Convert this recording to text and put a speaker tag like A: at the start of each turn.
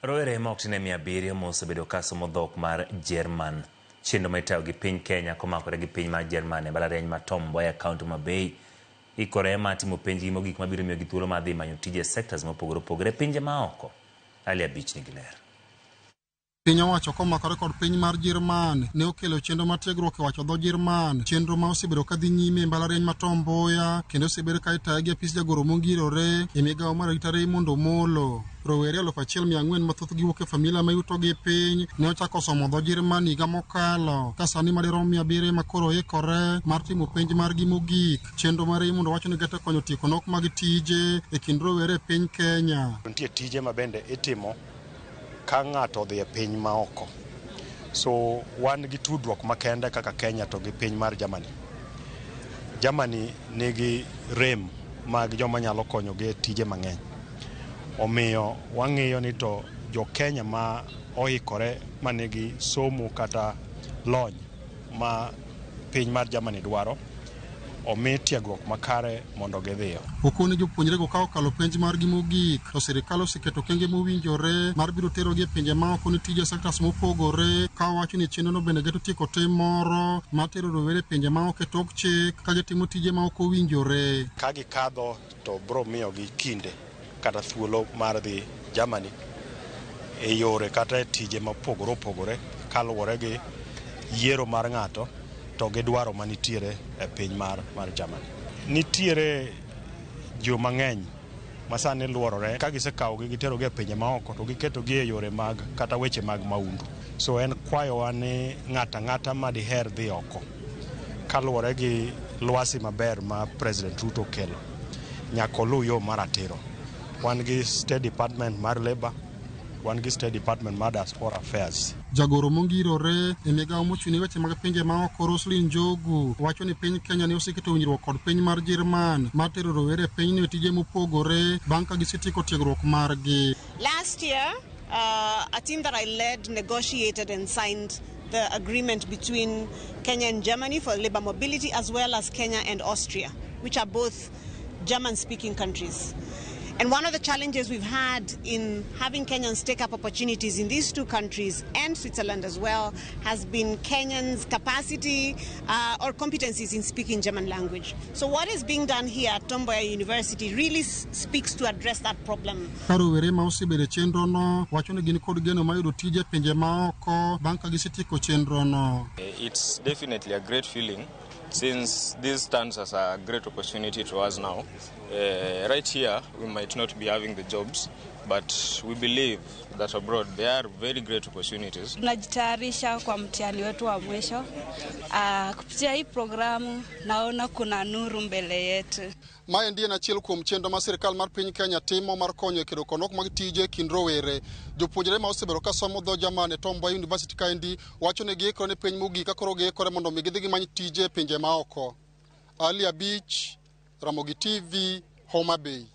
A: Rowere ma ok tin ne 700 mosebedo ka somo dhok mar Jerman. Chenro ma itayo gi piny Kenya komakore gi piny mar Jerman e mbalariany ma Tom Mboya e kaunti ma Bay ikore mar timo penjgi mogik mabiro miyogi thuolo mar dhi manyo tije e sectors mopogore opogore e pinje maoko. Ali Abich nigi ler.
B: Piny owacho komakore kod piny mar Jerman ne okelo chenro mar tiegruok e wacho dho Jerman, chenro ma osebedo ka dhi nyime e mbalariany ma Tom Mboya kendo osebedo ka itaye gi apis jagoro mongirore e migawo mar arita Raymond Omolo. Rowere 1,400 ma thothgi wuok e familia ma yutogi piny ne ochako somo dho Jerman higa mokalo ka sani madirom 700 ma koro ikore mar timo penj margi mogik. Chenro mar Raymond wacho ni geto konyo tieko nok mag tije e kind rowere e piny Kenya.
C: Nitie tije ma bende itimo ka ng'ato odhi e piny ma oko. So wan gi tudruok makende kaka Kenya to gi piny mar Germany. Germany nigi rem mag joma nyalo konyogi e tije mang'eny. Omiyo wang'iyo ni to jo Kenya ma oikore ma nigi somo kata lony ma piny mar Germany dwaro omi tiegruok makare mondo gidhiyo.
B: Okone jopuonjrego ka okalo penj margi mogik to sirikal oseketo okenge mowinjore mar biro terogi e pinje maoko ne tije sectors mopogore ka owacho ni chenrono bende geto tieko tim moro mar tero rowere e pinje maoko e tok chik ka gitimo tije ma ok owinjore.
C: Ka gikadho to bro miyogi kinde kata thuolo mar dhi Germany e yore kata e tije mopogore opogore kaluwore gi yiero mar ng'ato to gi dwaro manitiere e piny mar Germany. Nitiere jo mang'eny ma sani luorore ka gisekawogi giterogi e pinje maoko to giketogi e yore mag kata weche mag maundu. So en kwayowa ni ng'ato ang'ata ma diher dhi oko kaluwore gi lwasi maber ma President Ruto okelo nyaka oluw yo mar ratiro. Wan gi State Department mar Labour, wan gi State Department mar Diaspora Affairs.
B: Jagoro mongirore e migawo mochung' ne weche mag pinje maoko Roslyn Njogu wacho ni piny Kenya ne oseketo winjruok kod piny mar Jerman mar tero rowere e pinyno e tije mopogore bang' ka gisetieko tiegruok margi.
D: Last year, a team that I led negotiated and signed the agreement between Kenya and Germany for labor mobility, as well as Kenya and Austria, which are both German-speaking countries. And one of the challenges we've had in having Kenyans take up opportunities in these two countries and Switzerland as well has been Kenyans' capacity or competencies in speaking German language. So what is being done here at Tom Mboya University really speaks to address that problem.
B: Ka rowere ma osebedo e chenrono wacho ni gin kod geno mar yudo tije e pinje maoko bang' ka gisetieko chenrono.
E: It's definitely a great feeling since this stands as a great opportunity to us now. Right here, we might not be having the jobs, but we believe that abroad there are very great opportunities.
F: Tunajitayarisha kwa mtihani wetu wa mwisho. Kupitia hii programu naona kuna nuru mbele yetu.
B: Maendi en achiel kuom chenro ma sirikal mar piny Kenya timo mar konyo e kedo kod nok mag tije e kind rowere. Jopuonjre ma osebedo ka somo dho Jerman e Tom Mboya University kaendi wacho ni giikore ne penj mogik ka koro giikore mondo mi gidhi gimany tije e pinje maoko. Ali Abich, Ramogi TV, Homa Bay.